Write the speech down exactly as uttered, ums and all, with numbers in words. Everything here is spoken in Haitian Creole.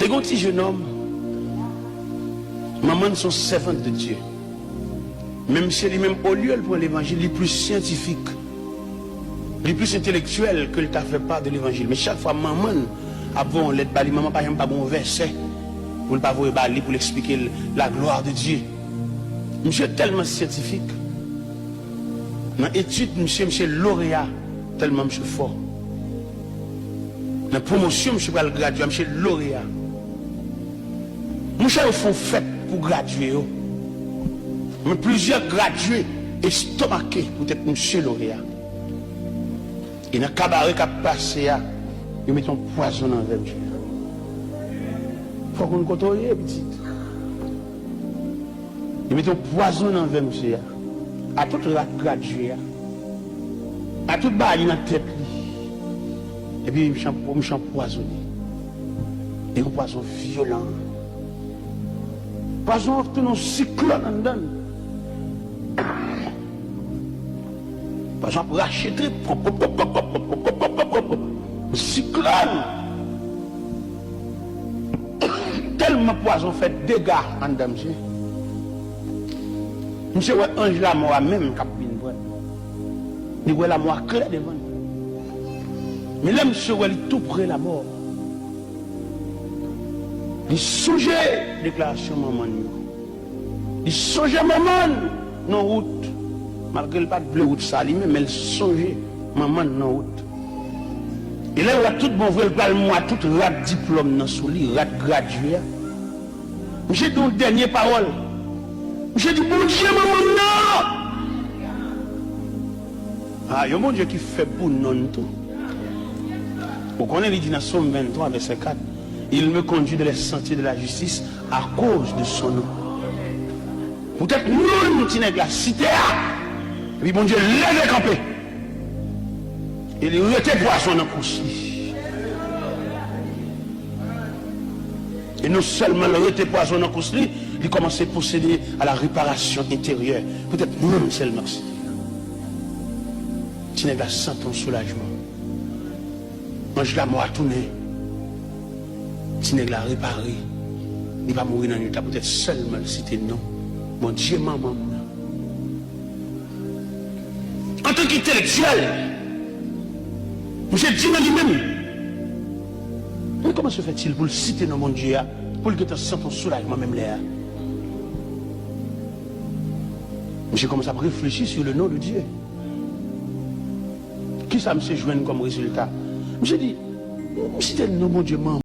Te gen yon ti jenòm, manman l se yon sèvant de Dye. Men misye li menm, olye l pran levanjil, li plis syantifik, li plis entelektyèl ke l ta fè pa de levanjil. Men chak fwa manman l ap voye yon lèt ba li, manman pa janm pa gen yon vèsè pou l pa voye ba li pou l eksplike l la gloire de Dieu. Misye tèlman syantifik. Nan etid misye, misye loreya, tèlman misye fò. Nan pwomosyon, misye pral gradye, misye loreya. Monchè, yo fè yon fèt pou gradye yo. Men plizyè gradye estomake poutèt misye loreya. E nan kabare k ap pase a, yo mete yon pwazon nan vè misye. Fò w konn kote w ye, pitit. Yo mete yon pwazon nan vè misye a. A tout rad gradye a. A tout bagay li nan tèt li. Epi misye, misye anpwazonnen. E yon pwazon vyolan. Pwazon an tounen yon siklòn anndan l. Pwazon ap rache trip. Yon siklòn. Tèlman pwazon fè dega anndan misye. Misye wè anj lamò a menm k ap vin pran l. Li wè lamò a klè devan l. Men lè misye wè li tou pre lamò, li sonje deklarasyon manman l yo. Li sonje manman l nan wout. Malgre l pa t vle wout sa li menm, men l sonje manman l nan wout. E lè l wè tout bon vre, l pral mwa tout rad diplòm nan sou li, rad gradye a. Misye di yon dènye pawòl. Misye di, "Bondye manman m nan!" A, yon Bondye ki fè pou non l tou. Ou konnen li di nan Sòm venntwa, vèsè kat, "Il me conduit dans les sentiers de la justice à cause de son nom." Poutèt non ti nèg la site a, epi Bondye leve kanpe. E li rete pwazon nan kous li. E non sèlman l rete pwazon nan kous li, li kòmanse posede à la réparation intérieure. Poutèt non sèlman. Ti nèg la santi yon soulajman. Anj lamò a tounen. Ti nèg la repare. Li pa mouri nan nwit la poutèt sèlman l site non Bondye manman m nan. Antanke entelektyèl, misye di nan li menm, men kòman se fètil pou l site non Bondye a, pou l gentan santi yon soulajman menm lè a? Misye kòmanse ap reflechi sur le nom de Dieu. Kisa misye jwenn kòm rezilta? Misye di, "M site non Bondye manman